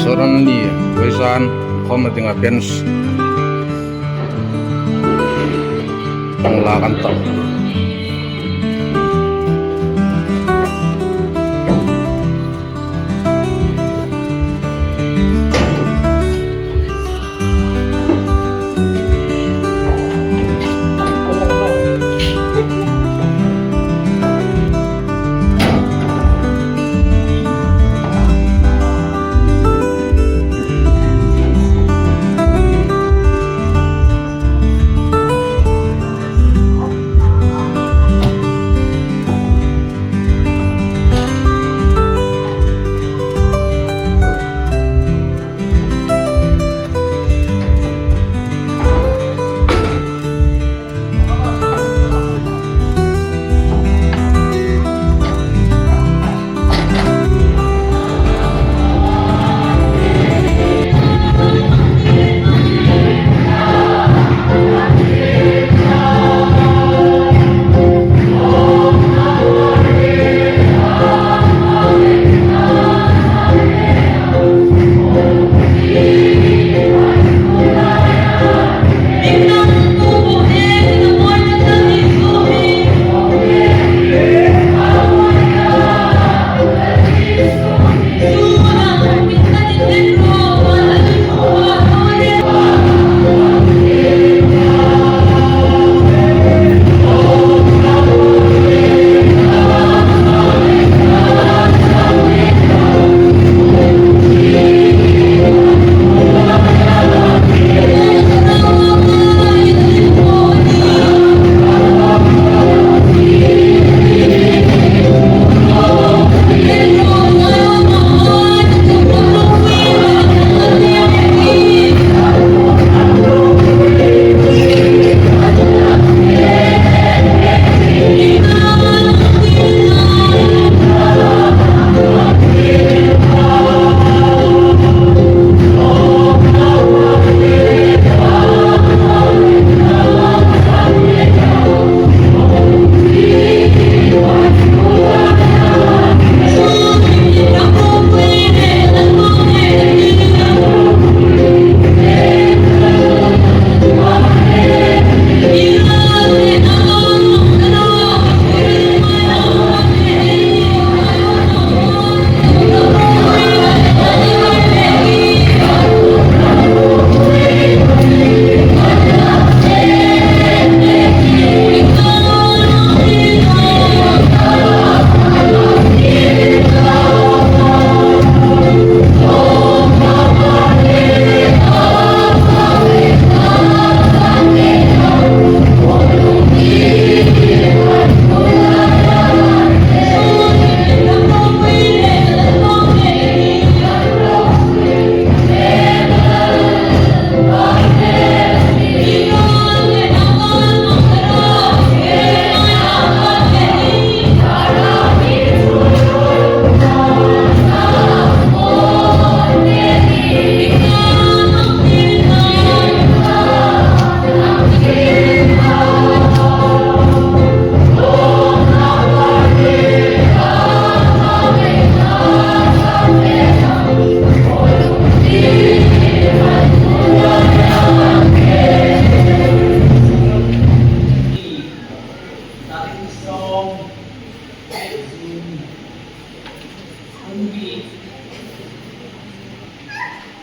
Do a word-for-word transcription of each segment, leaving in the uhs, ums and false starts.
Saranni vawizan khawmna dinga pens hang lak an tah.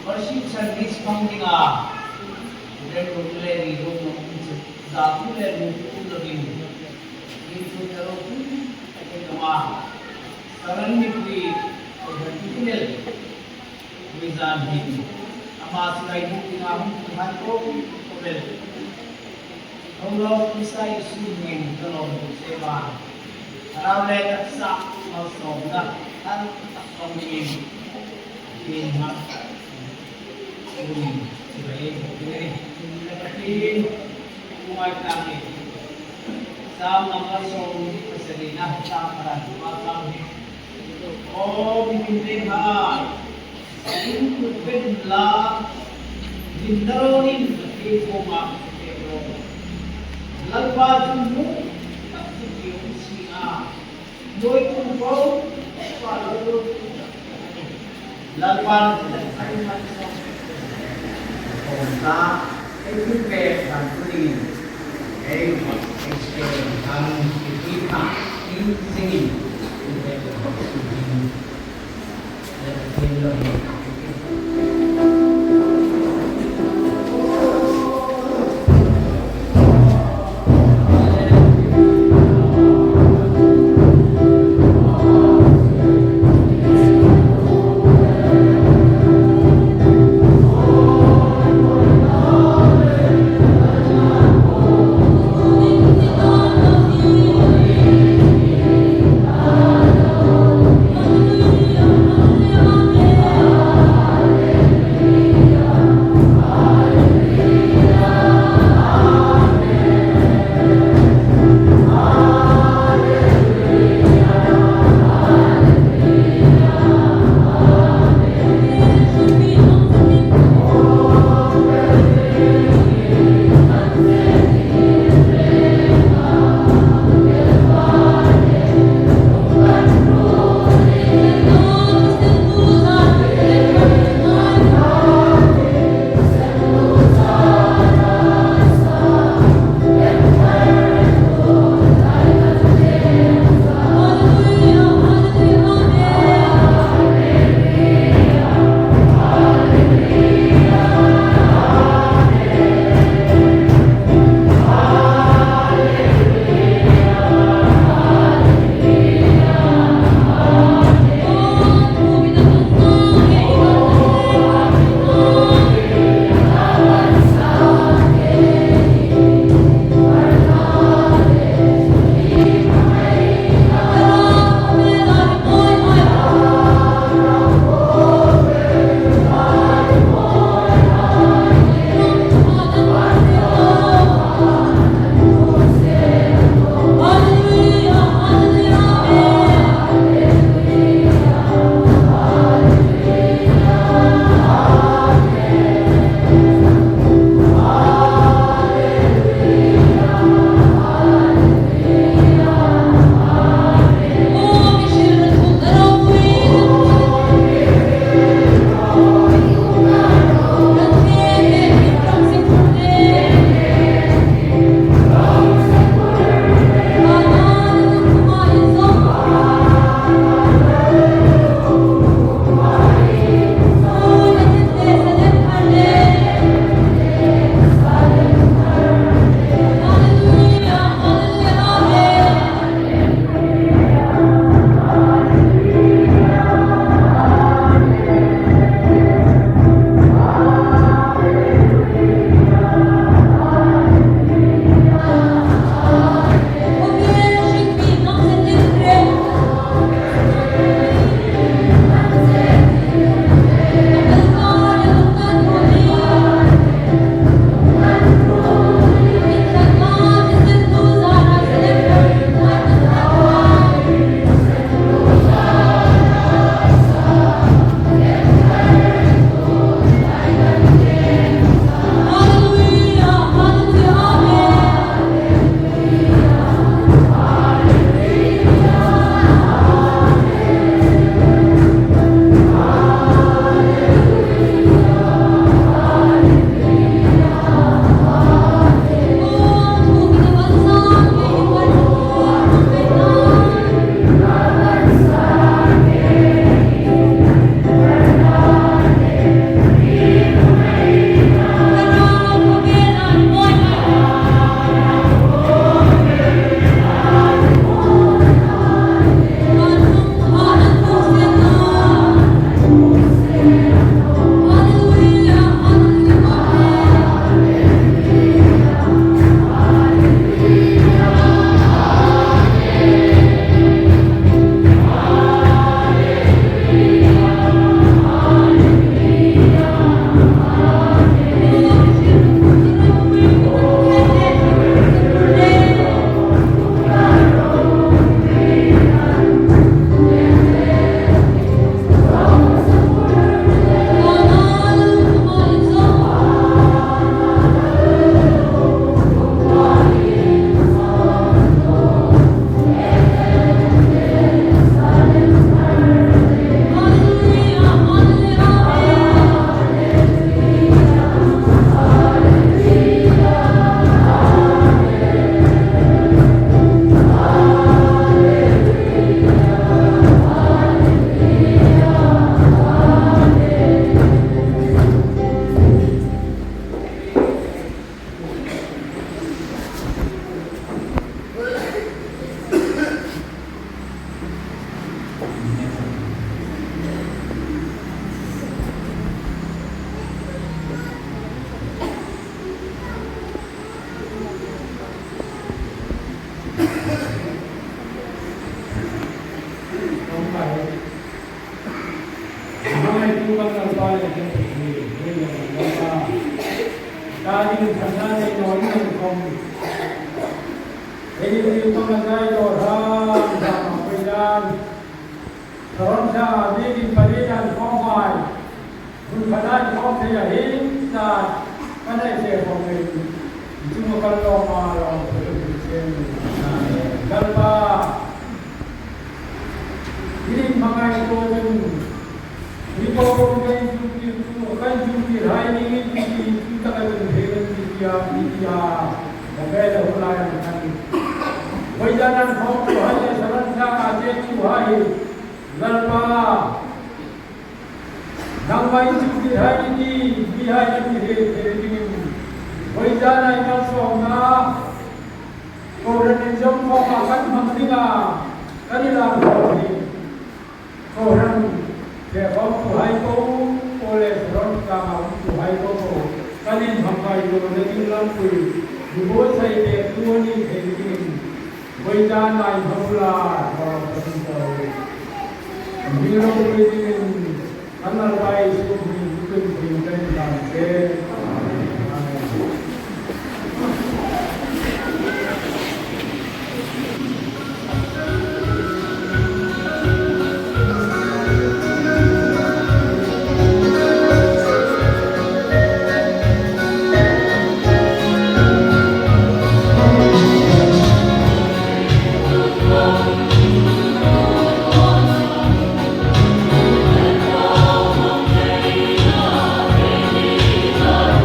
Worship service hmang dinga, Reverend Larry Romo in chu, zatu le nu tu lovin, in chu tero tu, ake kama, Saran ni pui, ake tu le, wizan hin, ama sulai ni dinga hung tu han ko, ko le. Thawlawm Krista Isu hmingin ka lawm tuk che a. Thlarau le taksa malsawmna thar tak sawm dingin. Tin ha. Tin, chibai, tin, le ka tin, umai tang ni. Sam number sawmhni pasarina, Sam paran, Sam hi. Aw, mi hming le hai. In kut vet la, din daronin ka thei khawma ka thei ro. Lalpa chu hmu tak chu ki um si a. Lalpa, ei thupêk dam tu dingin, ei, ei, ei, dam, ei, ei, ei, ei, ei, ei, ei, ei, ei, ei, ei, ei, ei, ei, ei, ei, ei, Saron sa, mi din pali dan khom hai. Hun khat dan khom thei a hin sa. Kan ai se khom ni. Chu ma kan lo ma lo. Lalpa. Hi din hmangai ko chun. Hi ko ko kan chu ki chu kan chu ki hai ni ni ki ki chu ta ka chun he kan ki ki a ki ki a. Ka be da hu lai an kan. Voi dan an khom ko hai saron sa ka che chu hai. Lalpa, nangma inchuktirhai ni ti, mihai kan mi hre thei dingin, voi zana i malsawmna, kohran inzawm khawma kan hmang dinga, kan inlang khawm hi, kohran fe khawmtuhai po, po le saron tlanga umtuhai po po, kan inhmang ngaituona ding lampui, mi buotsai pektu a ni thei dingin, voi zana i hmang ula, khawm kan inhmang. Kan hming ropui dingin, kan Lalpa Isu hmingin kan hming kan hmang che. Amen.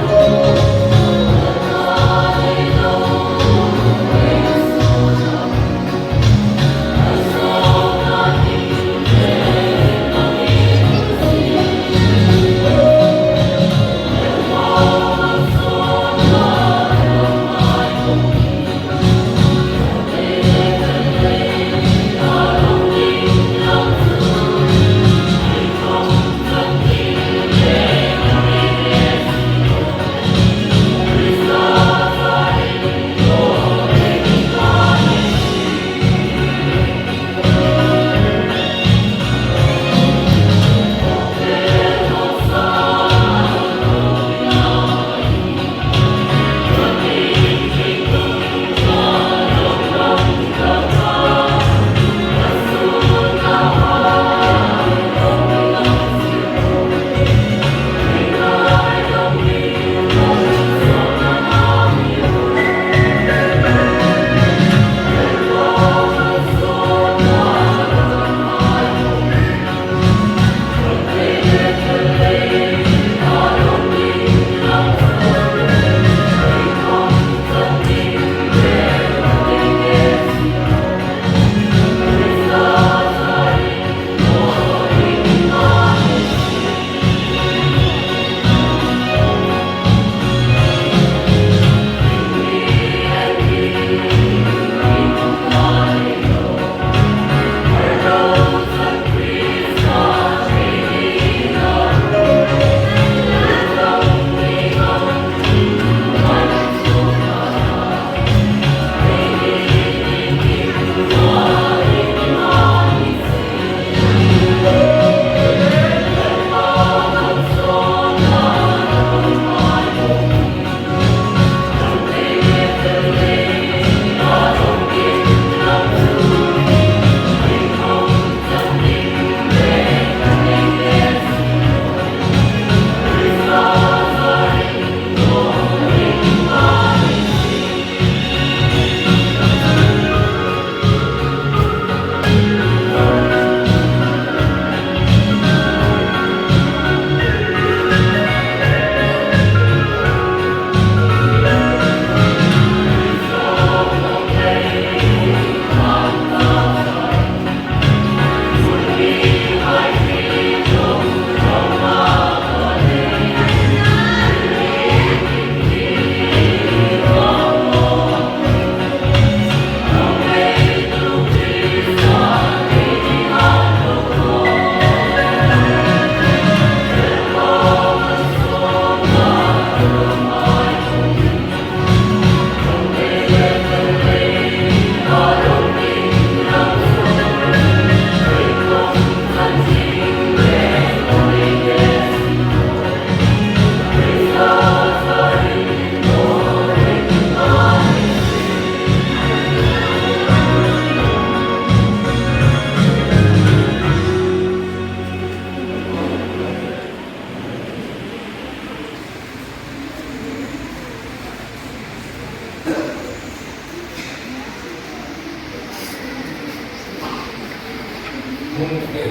Hmun ke,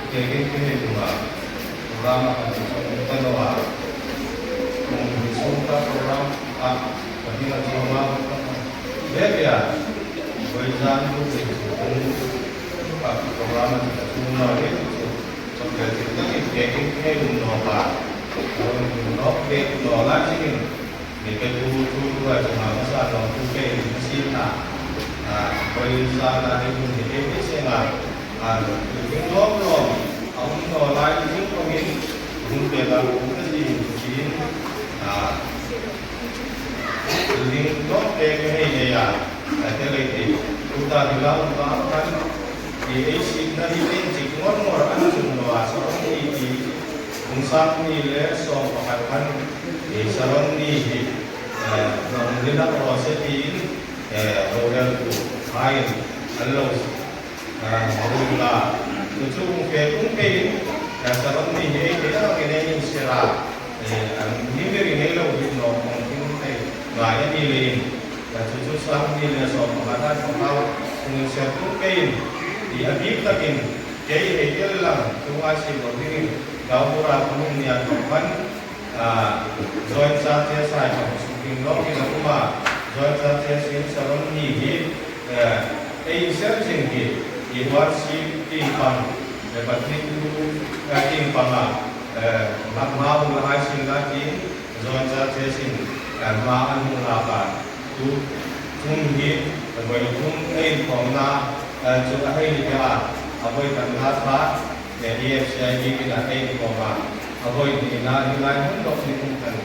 ke, ke, ke, ke, program a kan sawm ta naw a. Hmun hi sawm ta program a, ka hming a chawm a, ve ve a. Vawizan bu ke chu kan ka program a ka chawm naw le chu. Chawm le chu ka ke, ke, ke, ke, um naw a. Um naw, ke, naw lai chu. Ni ke tu, tu, tu a chunga hmasa lawmthu ke in hmasa a. A, vawizan a ni hmun hi ei hmasa a. A, ring lawm lawm. A um naw lai zing khawmin, hmun te la um ka ti in, ti in. A, ring lawm te ka hei nei a. A, te lei te. Tu ta ni la um ta kan. Ti ei sitna hi ei chik ngor ngor an chung naw a, saw ni ti. Kum sangni le sawm pakhat khan, eh, Saron ni hi, eh, nawm ding a raw se tiin, eh, lo rel tu hai an lo, eh, hung la. Chu chu hung fe tum peiin, eh, Saron ni hi ei te ang in ei inser a, eh, an ni mi ring ei lo hi nawm hung ding ei ngai a ni leiin. Eh, chu chu sangni le sawm pakhat a hung inser tum peiin, ti a bik takin, kei hei tel lang, tu a si lo dingin, Gaonbura Community a thawk khan, ah, Joint Churches hai kan suk ding lo ding a um a, Joint Churches in Saron ni hi, eh, ei inser zing hi, i worship tieng pang, eh, Pathien thu, eh, tieng pang a, eh, hma, hma hung la hai sin la tiin, Joint Churches in, eh, hma an hung la ka. Tu, tum hi, a voi tum ei inkhawmna, eh, chu a hei ni a, a voi khatna kha, eh, E F C I B in a ei inkhawm a, a voi hnina hi lai hmun dawk ni hmun khan,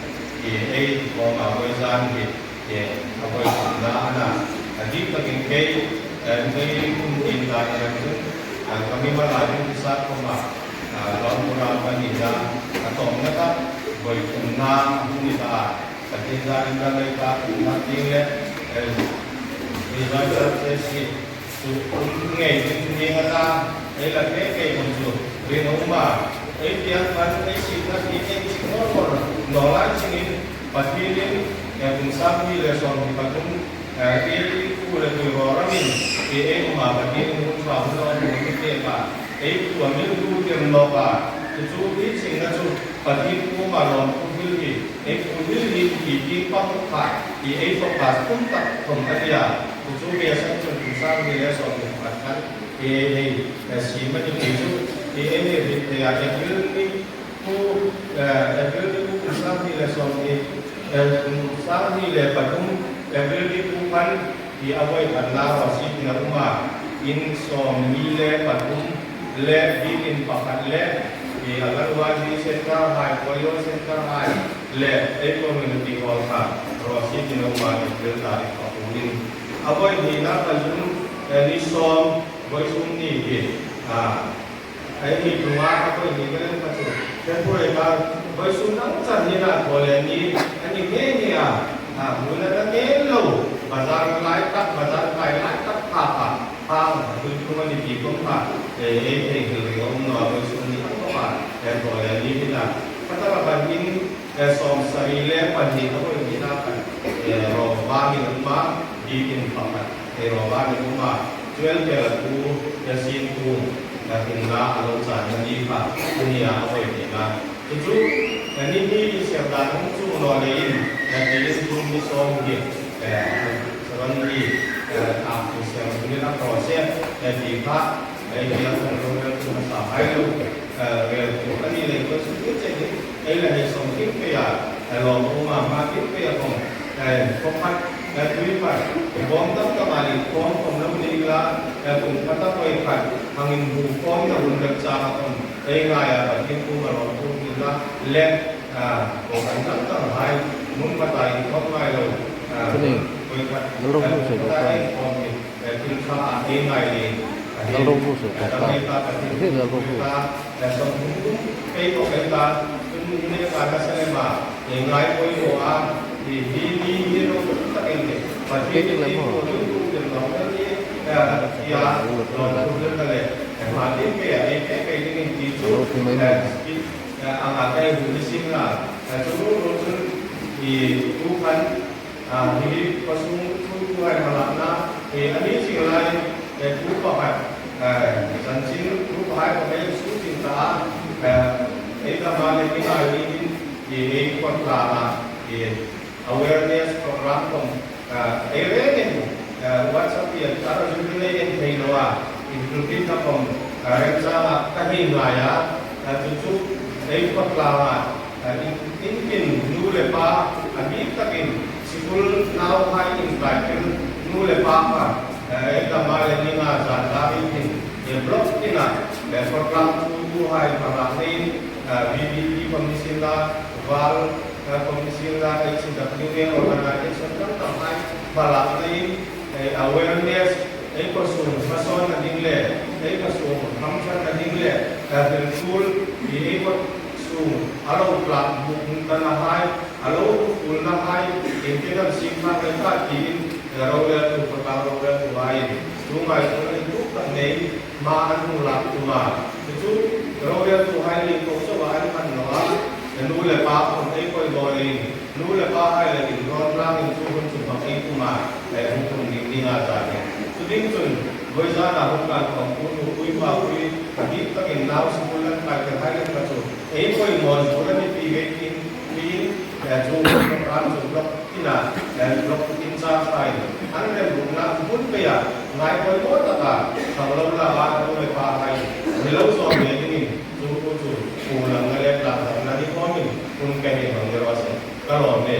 eh, ei inkhawm a, vawizan hi, eh, a voi khatna a na, a dik takin kei, eh, kei kum tin ta ni ang chun, eh, ka mimal a ding sa khawm a, eh, Gaonbura ka nina, a tawpna kha, voi thumna hung ni ta a, Pathien zarin kan lei ta, na ding le, eh, ni zai ta se si, chu um ngei ding ding a ta, ei la ke ke um chu, ring a um a, ei piang pan, ei sitna ti, ei chik ngor ngor, naw lai chungin, Pathienin, eh, kum sangni le sawmhni pathum, eh, ei pu le tui raw ramin, ei um a, Pathienin hun sa hun lo, hun ti te ka, ei pu a mil tu tir naw ka, chu chu ei chingna chu, Pathien kuoma lawmthu hril hi, ei pu hril hi, ti tieng pang kha, ti ei focus tum tak khawm a nih a. Chu chu ve san chun kum sangni le sawmhni pakhat khan, ti ei hei, eh, siem a ni ti chu, ti ei hei hril thei a, April ni pu, eh, April ni pu kum sangni le sawmhni, eh, kum sangni le pathum, April ni pu khan, Ti a voi khatna raw sietin a um a, in sawmhni le pathum le bikin pakhat le, ti Anganwadi Centre hai, Polio Centre hai le, ei community hall kha raw sietin a um a, April tarik pakuo in. A voi hnina kha June, eh, ni sawm, vawisun ni hi, a, Ei mi tlunga a voi hni ka lem kha chu, February kha vawisun dang char ni na thaw le ni a ni nghe nghe a, a, hmun a na ngen lo, bazar lai tak, bazar kai lai tak kha kha, kha, a tul tlung a ni ti khom kha, e, e, e, thil ring a um naw a, vawisun ni ang kha, e, thaw le ni ni na. Kha ta ra ban in, e, sawmsari le pahni a voi hnina khan, e, Rawvang in a um a, bikin pakhat. Ei ro ba ni um a, twelve bel a tu, ya sin tu, ya tin la a lo chan na ni kha, a ni a a voi ni na. Chu chu, ya ni ni in siam dan hung chu lo le in, ya ti in tu ni sawm ni, eh, seven ni, eh, a tu siam ni na ko se, ya ti kha, eh, ya tu lo le tu sa hai lo. Eh, rel tu a ni lei ko chu chu che ni, ei la hei sawm ding pei a, eh, lawm um a, hma ding pei a kawng, eh, khawkhat, eh, tuipui, eh, bawm tam tam a inkhawm khawm lo ni la, eh, kum khat a poi khat, hang inbu khawm na hun bek chang a kawng, ei ngai a, Pathien kuoma lawmthu hril la, le, eh, ko kan tam tam hai, mun khat a inkhawm ngai lo, eh, Chu ni, poi khat, ngal ro eh, hu se kum khat a ko ta. Inkhawm ni, Thil kha a ei ngai le, a Ngal ro hu se ko ta. He ngal ro hu. Ei ko ei ta, tun ni ne ka na se le ma, ei ngai poi lo a, ei hi ni ni ro ta ei le. Ke ti le mo. Ko ni ko ni lo ni, ya, lo ko le. Ma ni ke ei ke ke ni ti chu. Ro ti mai mo. A nga kai hu ni sin na, chu ro chu i tu kan A, hi, pasung thu, thu hai malakna, e, a ni zing lai, e, thu pakhat, e, chanchin Ama le ni ngai ni in, i, ei khawtlanga, i, awareness program khom, ah, ei rengin, ah, WhatsApp-a, a ra zung nei en thei naw a, i, pulpit-a khom, ah, remchanga ka hei ngai a, ah, chu chu ei khawtlanga, ah, in, in tin nu le pa, a bik takin, sikul nauhai intlai tir nu le pa kha, eh, ei dam a le ni nga zan dam in tin, eh, block tina, eh, program thuoituhai hmalak leiin, eh, V B P commission la, val, eh, commission la, H C W A organization dang danghai hmalak leiin, eh, awareness, ei khawsung hmasawnna ding le, ei khawsung hamṭhatna ding le, eh, hril tul, ei khawsung a lo tlak buk hun danahai, a lo ruolnahai, iengtin am siem hmang ei ta tiin, roreltu, khawtlang roreltuhai, chu ngaituo inthawk tak nei, hma an hung lak tum a. Chu chu roreltuhai lien ko chauh an hman naw a, nu le pa khom ei poimaw leiin, nu le pahai le inrawn tlangin chu hun chu hmang ei tum a, ei hung tum ding ni nga zan hi. Chu ding chun, vawizana hung kan khawmtu nupui papui, a bik takin nau sikul an kai tirhai le kha chu, ei poimaw chu la mi pi ve tin, tiin, eh, chu program chu block tina, eh, block in charge-hai, an remruotna hmun peia, ngai poimaw taka, thang lo la a, nu le pahai, mi lo zawm ve dingin, chu chu, chu, pu lam na le lam na ni khawmin, hun ka hei hmang ni raw se, ka lawm e.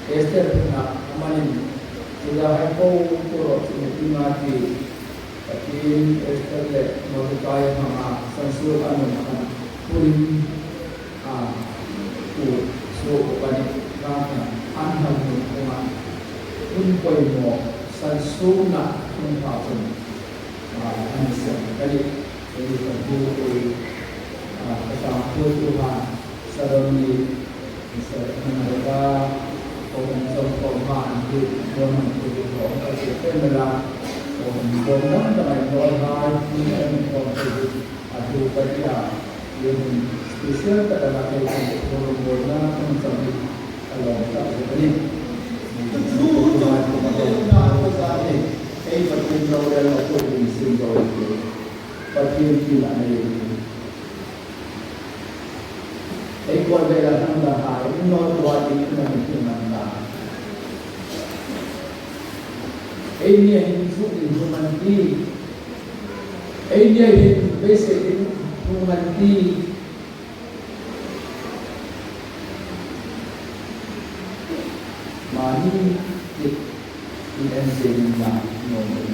Esther hmuna amanin Juda hai po po ro chu mi pi nga ti, Pathien Esther le Mordekai hmanga sansuok a nuom khan Purim a, Purim suok bawk a nih. Ka hna an hal hmun kawngah hun poimaw sansuokna hun pha chun, a, an siam ka nih. Ei ka bu ei, a, ka sang thu thu ha Saron ni Israel hmuna reka, ko kan chom ko ma an ti, ko man ko ti ko ka ti pe me la, ko kan ko na na mai ko ha ni an ko ko ti, a tu ka ti a, ye mun special ka ta na ke ko ko ko na ko chom ni, a lo ta ko ni. Tu tu ma ko ma ko na ko sa ni, ei Pathien lo le lo ko ni sin ko ni. Pathien ti la ni. Ei kual vela hnam dang hai, in naw tua ding in a mi thil man ta. Ei nia hin zuk ding hnu man ti. Ei nia hin beisei ding hnu man ti. Mani ti in en se in ma no no.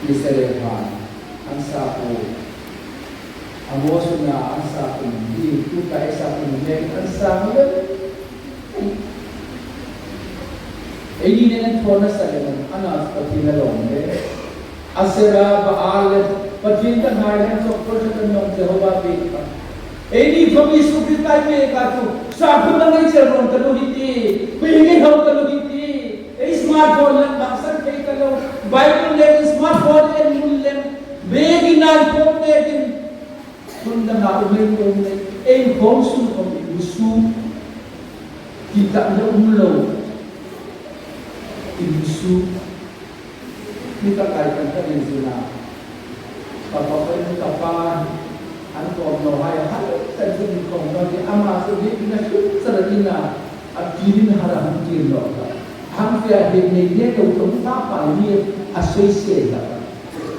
Israel hai. An sa ko. Amos na an sa ko ni, tu ka ei sa ko ni le, an sa ko le. Ei ni nen an thaw nasa le, an a Pathien a lawm le. Asera, Baal le, Pathien dang hai le, chawk por sa kan nawm Jehovah bik ka. Ei ni khom Isu Krista bik ka tu, sa ko na ngai chel ron ka lu hi ti, mi ngai hau ka lu hi ti. Ei smartphone lang bang san thei ka lo. Bible le smartphone le mun le. Begi nai khom begi. Hun dang a um ei um ei. Ei khom sun khom ei su. Ti ta na um lo. Ei su. Ni ta kai kan ta ni zina. Ka pa ko ka pa. An khom no hai hai. Kan sun khom no ti ama su ni na su sa na. A ṭirin har a hang ṭir nawk a. Hang fia hi nei nei lo tum pa pa ni a soi se la.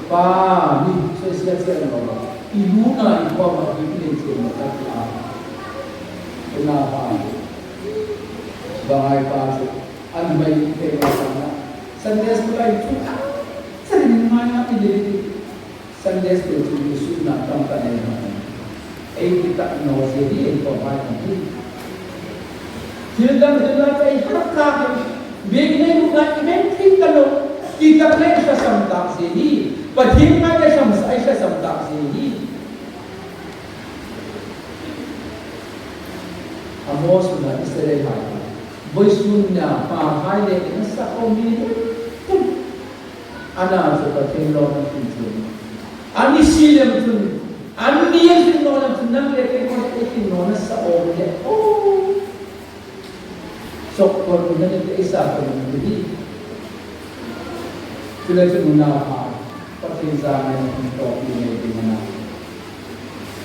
Pa ni soi se se lo. I lu na i pa ma hi nei se lo ka ti a. Na pa. Ba hai pa chu. An mai te ma sa na. Sunday school ai chu. Sa ni ma na ti de. Sunday school chu mi sutna tam ta nei ma. Ei ti tak naw se hi ei ko bai ma hi. Thil dang thil la ei har ka hi. Bik nei lu ka i men thing ka lo. Ti tak nei sa sam tak se hi. Pathien ma nei sam sa ei sa sam tak se hi. Amos na Israel hai. Boisun na pa hai le na sa ko mi. Ana chu Pathien lawmna hril chu. An ni si lem chun, an ni hril naw lem chun, nang le kei kha ei hril nawna sa awm le. Oh. Chawk por ni na ni te ei sa ko ni hi. Chu le chu nuna ha. Pathien za ngai na hun tawk ni nei ding a na.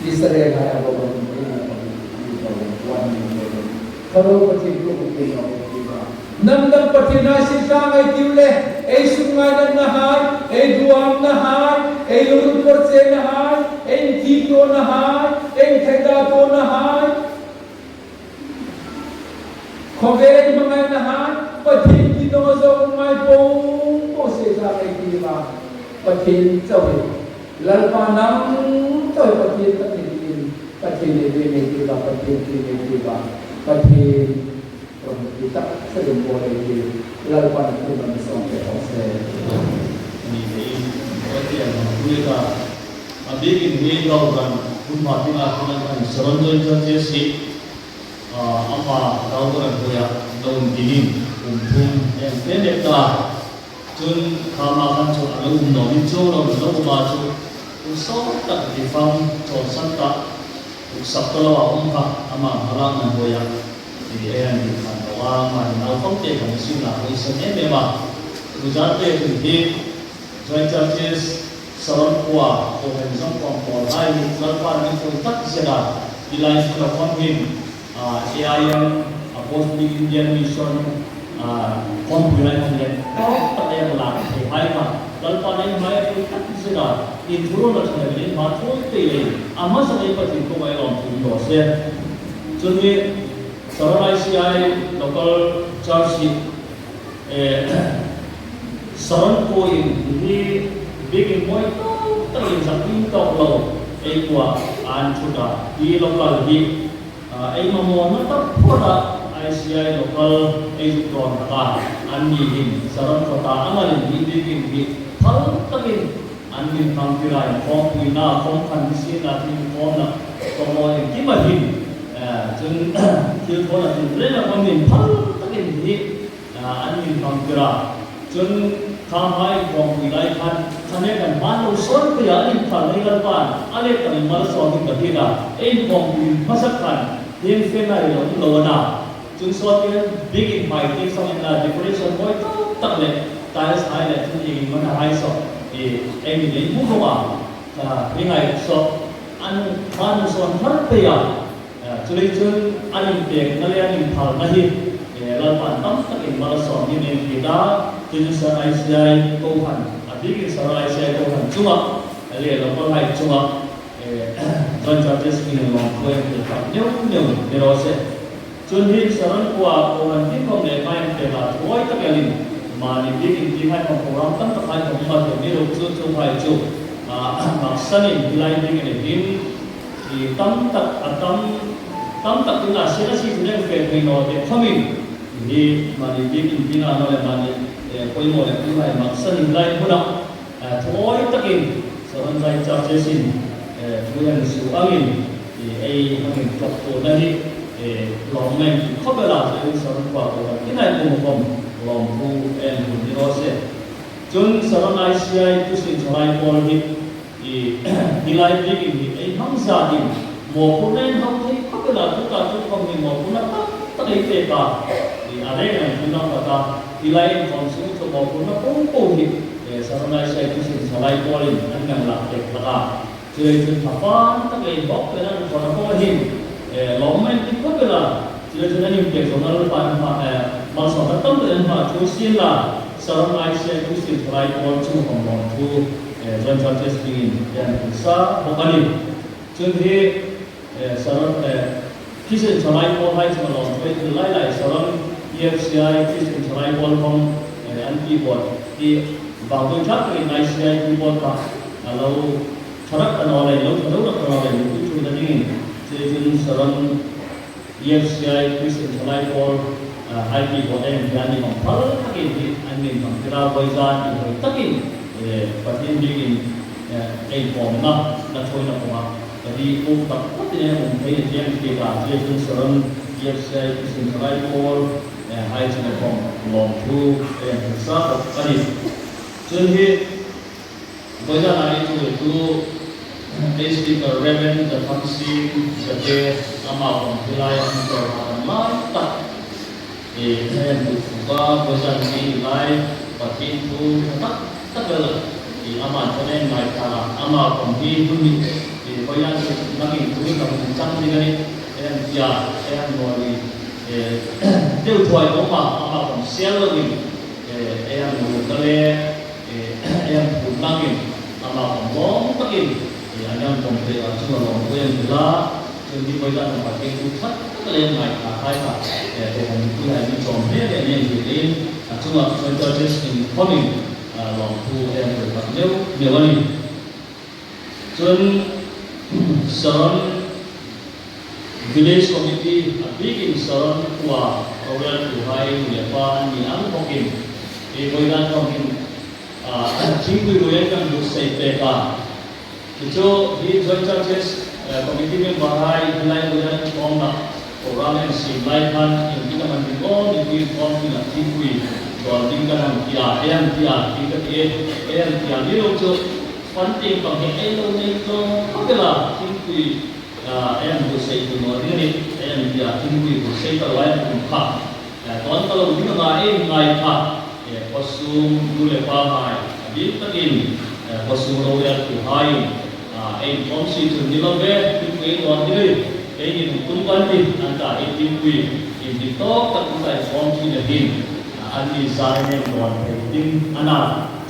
Israel hai a bo bo ni na ko ni ko wan ni ko. Tharo Pathien ko ko ni ko ni ba. Nang dang Pathien hai si sa ngai tiu le, ei sum ngai nang na hai, ei duam na hai, ei lung por che na hai, ei ti to na hai, ei thai da to na hai. Khawvel hmangaina hai, Pathien ti naw zo ngai po po se sa ei ti ba. Pathien chau hi. Lalpa nang chau hi Pathien ka ti in. Pathien ei ve ei ti ba, Pathien ti ei ti ba. Pathien ram ti tak sa dum bo ei ti. Lalpa nang ti ba mi song te hong se. Ni te in, Pathien nang ti ba. A bikin ni lo kan, kun ma ti na kun kan saron join sa che si. A, ama Raubaran hnuoia lo um dingin kum thum en fe mek ta. Chun kha ma khan chu a lo um naw ni chu lo lo um a chu. Kum sawm tak ti fam chawlsan tak. Kum sak ta lo a um kha ama Raubaran hnuoia. Ti e an ti khan lo a, ama naupang te kan sin na hoi san em em a. Kum zan te chun hi Joint Churches, Saron khua, ko hen zong khom pawl hai hi, Lalpa ni ko tak zela, i lai su la khom hin, a, A I M, Apostolic Indian Mission, a, khom hui lai khom le, tak tak e la, e hai ma, Lalpa ni mai ko tak zela, i thuro la thang le, ma thoi te le, ama sa le Pathien ko mai lom thum lo se. Chun hi Saron I C I local church hi, eh, Saron kuoin hi biekin mawi tak takin zak ding tawk lo ei kuoma an thut a, hi local hi, ah, ei mamawna taphawta I C I local ei zuk dawn taka anni hin Saron kawta a ngalin hi biekin hi phal takin an min hmang tir a, inkhawmpuina, khawmkhan, nisienla thil inkhawmna, khawmawh engkima hin, eh, chun thil thawn a tin reng a khawm hin phal takin hi, eh, an min hmang tir a. Chun khanghai inkhawmpui lai khan, khan e kan hmang lo sawn pei a, an inphal nei Lalpan a let kan malsawm ding ka ti a, ei inkhawmpui hmasa khan, hieng fena hi lo, lo a na. Chun sawt khan biekin hmai tieng sawng inla decoration mawi tak tak le tiles hai le chun ieng hmana hai sawng, eh, ei ni nei mu khawma, ah, hi ngai sawng an hmang sawn har pei a. Ah, chuleiin chun an inpekna le an inphalna hi, eh, Lalpan tam takin malsawm dingin ei ti a, chun Saron I C I kohran, a biekin Saron I C I kohran chunga, le local hai chunga, eh, Joint Churches hmingin lawmthu ei hril tak neu neu ni raw se. Chun hi Saron kuoma kohran tin khawm le ngai an pek a, thuoi tak elin mani biekin ti hai khawm program tam tak hai khawm ma thei mi ro chu chu hai chu, ah, maksanin hi lai biekin hin hi tam tak a tam, tam tak tuna sena si thileng fe thei naw te khawmin hi mani biekin ti na naw le mani, eh, poimaw le ti hai maksanin lai hmuna, eh, thuoi takin Saron Joint Churches-in, eh, thu hang suo angin, eh, ei hang intlawmthuona hi, eh, lawmum ei ti khawp el a, chuleiin Saron kuoma kohran tin hai kuoma khawm lawmthu ei hril ni raw se. Chun Saron I C I Christian Chalai Pawl hi, hi lai biekin hi ei hmang zatin mawphurna ei hmang thei khawp el a, tuta tu khawm hi mawphurna tam tak ei pek a, hi a reng ang tuna pata, hi lai inkhawm sung chu mawphurna po po hi, eh, Saron I C I Christian Chalai Pawlin an hang lak pek hlak a. Chuleiin chun a fân tak le bawk le an khawm a po hin, eh, lawmum ei ti khawp el a. Chuleiin chun an inpek zawng Lalpan hma, eh, malsawmna tam tak an hma thu sienla, Saron I C I Christian Chalai Pawl chunga khawm lawmthu, eh, Joint Churches hmingin ei hril sa bawk a nih. Chun hi, eh, Saron, eh, Christian Chalai Pawl hai chunga lawmthu ei hril lai lai, Saron E F C I Christian Chalai Pawl khawm, eh, an keyboard hi bang doi tlak takin I C I keyboard kha a lo ṭha rak ta naw lei, lo ṭha lo rak ta naw lei, mi ṭhuoina dingin. Chuleiin chun Saron E F C I Christian Chalai Pawl, ah, hai keyboard ei hmang hi an ni hmang phal takin hi an min hmang tir a, vawizan inhawi takin, eh, Pathien biekin, eh, ei khawmna, na ṭhuoina khawma ka ri um tak tak in ei um thei a nih ti an ti a, chuleiin chun Saron E F C I Christian Chalai Pawl, eh, hai chunga khawm lawmthu ei hril sa bawk a nih. Chun hi, vawizana ei ṭhuoitu, ei speaker Reverend Dathamsing Zate, ama khawm hi lai an ṭhuoi a, an lai tak. Eh, ei hang ṭhuoi a, vawizan hi lai, Pathien thu tak tak el, eh, ama ṭhuoina ei ngaithla a, ama khawm hi hun hi, eh, vawizan hi nangin thu hi ka hung chang ding a nih, ei hang ti a, ei hang naw ni, eh, deu thuoi a um a, ama khawm sel loin, eh, ei hang naw ni ka le, eh, ei hang phur nangin, ama khawm lawm takin, eh, an hang pawm pei a, chunga lawmthu ei hril a, chun hi vawizan khawm Pathien thu tak tak le ngaithlahai kha, eh, kohran mipui hai mi chawm hle le ni ei hril in, a chunga Joint Churches hming khawmin, ah, lawmthu ei hril tak neu neu a nih. Chun Saron Village Committee, a biekin Saron kuoma roreltuhai nu le pa an ni ang bawkin, ei vawizan khawmin, ah, thingpui ruoi ei hang buotsai pek a. Chu chu hi Joint Churches, eh, Committee member hai hi lai vawizan inkhawmna program ei siem lai khan, iengtin am an ni aw, mipui inkhawm dingin thingpui dawn ding kan hang ti a, ei hang ti a, ti ka ti e, ei hang ti a, ni lo chu, fund tieng pang hi ei lo nei tawk khawp el a, thingpui, ah, ei hang buotsai pui naw ding a nih, ei hang ti a, thingpui buotsai ta lo ei hang um kha. Eh, dawn ta lo ding anga ei ngai kha, eh, khawsung nu le pahai, a bik takin, eh, khawsung roreltuhai, ah, ei inkhawm si chun ni lo ve, thingpui ei dawn ding a nih, ei ni hung tum kan tih, an ta ei thingpui, indik tawk tak hung ta inkhawm si na hin, ah, an ni sa ei hang dawn thei ding a na.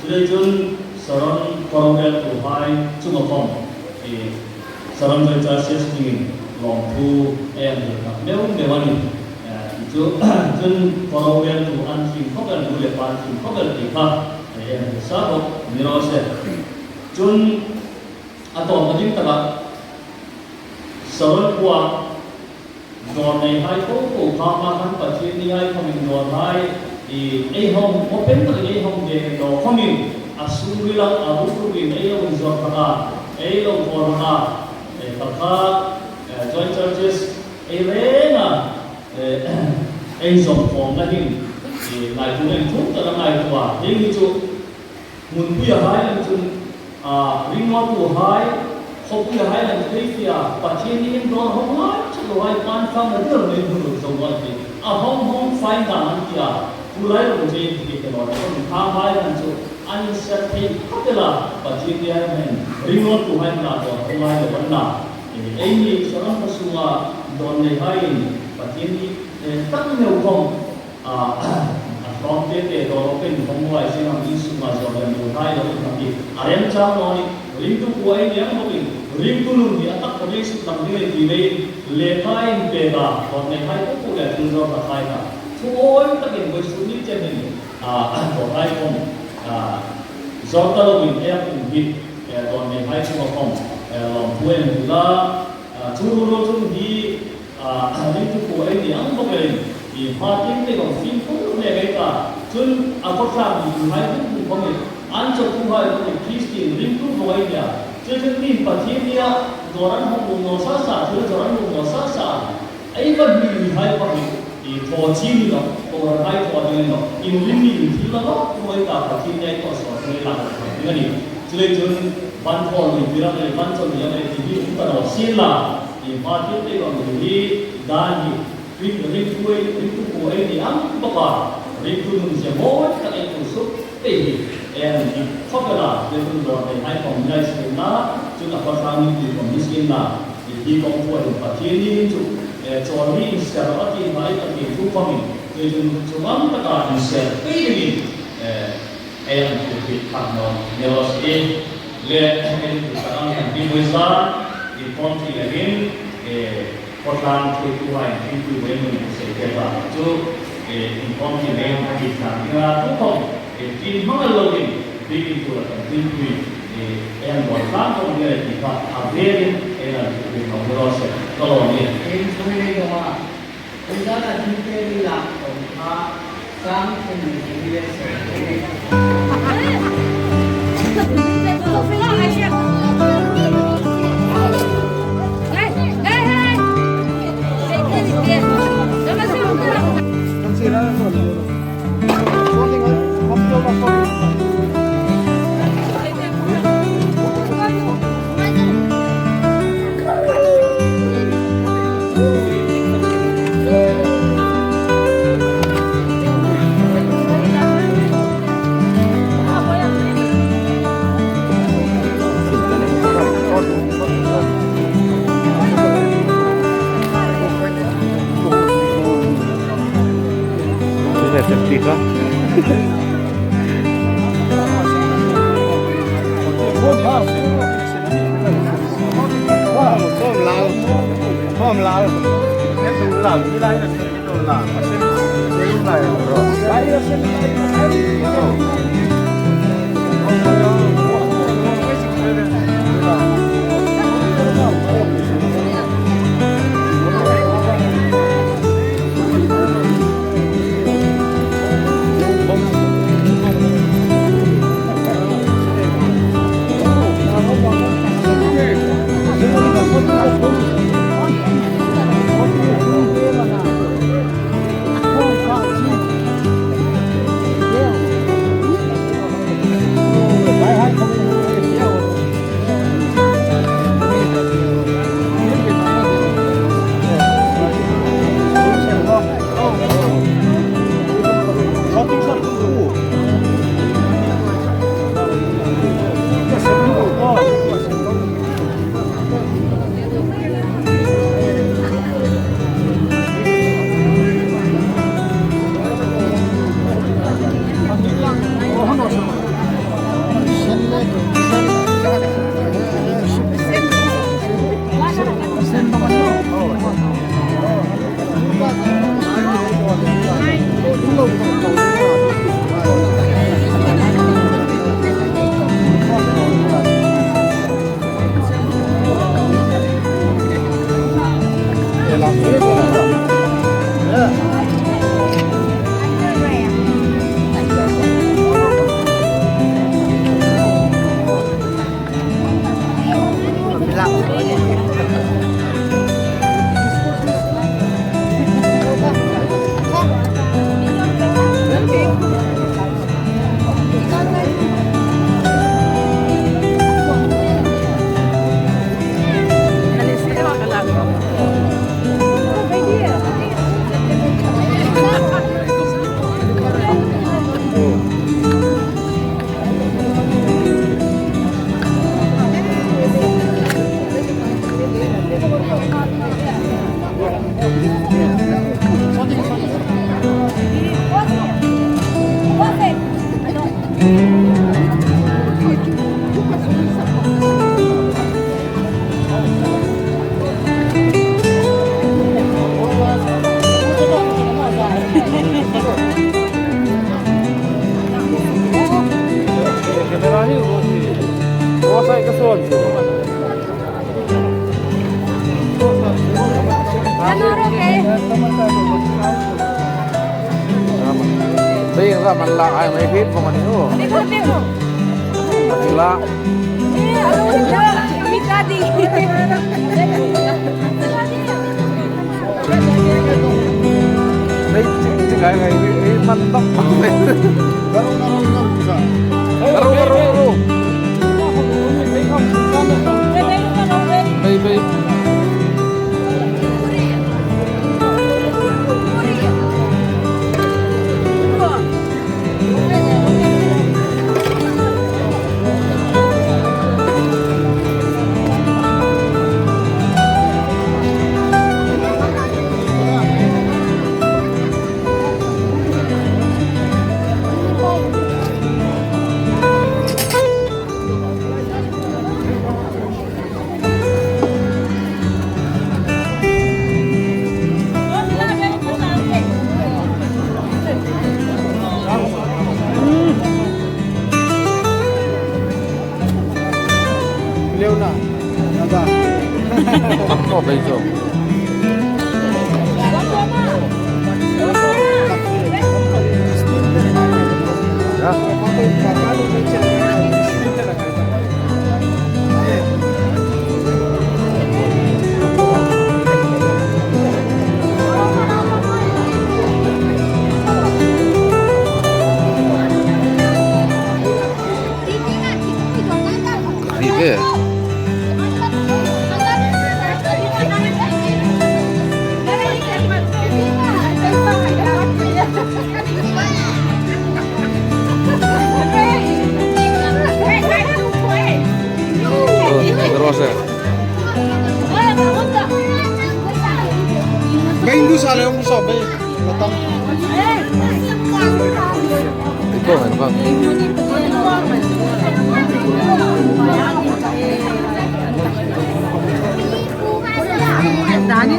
Chuleiin chun Saron roreltuhai chunga khawm, eh, Saron Joint Churches hmingin, Lawmthu ei hang hril tak meu meu a nih. Eh, chu, chun Kawrhai tu an hring khawp el, nu le pa an hring khawp el ti kha, eh, ei hang hril sa bawk ni raw se. Chun a tawpna ding taka Saron khuoa dawr neihai po po kha, ama khan Pathienni hai khawmin dawrhai, i, ei hawng, open takin ei hawng ve naw khawmin, a sungrila, a ruk rukin ei lo inzawr hlak a, ei lo thaw hlak a, eh, kha kha, eh, joint churches ei renga, eh, ei zawm khawmna hin, i, ngaituo, ei thuk taka ngaituo a, hieng hi chu, hmunpui a hai lang chun, a, ringawtuhai, khawpui a hai lang chun, ei fie a, Pathienni hin dawr hawng ngai chak lohai, pan fang na dil nei hmun lo zo ngai ti. A hawng hawng fai dan an ti a, tulai lo che ti ti lo, hmun kha hai lang chu, an ser thei khawp el a, Pathienni hai hin, ringawtuhai na dawr hawng ngai lo an na. Ei, ei ni Saron khuo sunga dawr neihai in, Pathienni, eh, tak neu khawm, a, a tlawm te te dawr open hawng ngai sien ang, in sunga zawr le mu hai lo in hmang hi. A remchang naw nih, ringtu khuo ei ni ang bawkin, ringtu nun hi a tak khawm ei suklang ding ei ti leiin, lekha inpek a, dawr neihai po po le thil zawr hlak hai kha. Thuoi takin vawisun ni chen hin, a, dawrhai khawm, a, zawr ta loin ei um hi, eh, dawr neihai chunga khawm, eh, lawmthu ei hril a, a, chu ruol ruol chun hi, a, ringtu khuo ei ni ang bawk leiin, i, hma tieng te khawm fimkhur mek ei ta. Chun a khawtlang mihai hrim hrim khawmin, an chawtuhai khawmin Kristien ringtu vawng ei ni a. Chu chun mi Pathienni a dawr an hawng nuom naw sa sa, thil zawr an nuom naw sa sa. Ei va hming mihai khawmin, i, thaw chie ni naw, kohranhai thaw ding ni naw. Inrinni in thil la lo, khawm ei ta, Pathienni a thaw sawt ding ei lang ding a nih. Chuleiin chun van thaw lui tirang ei, van chawl lui ang ei ti hi um ta naw sien la. I, hma tieng te khawm hi dan hi, ring, ringtu ei, ringtu khuo ei ni ang bawk a, ringtu nun zia mawi tak ei tum suk pei hi, ei hang inhnik khawp el a, le chun dawr neihai khawm ni ei sien la, chun a khawtlang mipui khawm ni sien la, i, hi kawng khuo hin Pathienni hin chu, eh, chawl hi inser a ti hai, a ti thu khawmin, chuleiin chun chungam taka inser pei dingin, eh, ei hang inhnik thak naw ni raw se. Le, ei hang inhnik thak ang kan ti buoi sa, inkhawm thei leiin, eh, khawtlang thuoituhai, thingpui buoi mun sei te ta chu, eh, inkhawm thei leiin a ti thak ding a, tu khawm, eh, tin hmang a loin, biekin tu la kan thingpui, eh, ei hang buoi tlang khawm ni ei ti kha, a vekin, ei hang inhnik thak naw ni raw se, ka lo ni. Ei hang inhnik naw a. Bei ra man la ai mai hit bong ani o. La. Ei, ei, ei, man bak bak. Ro, ro, ro, ro. Bei, bei. Leona. Ada. Ang ko, Beijo. Ya. Ri ve. Ro, ro se. Bai ndu sa le, um sa bai. Iko han bang. Dani.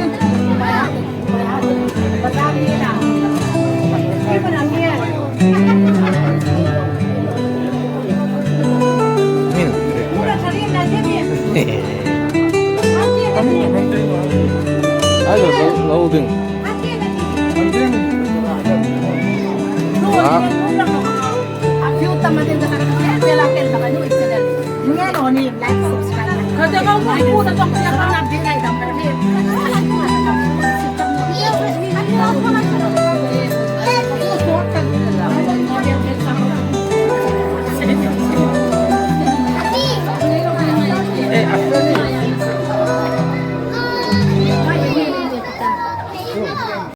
Ayo, lo, lo ding. Ah.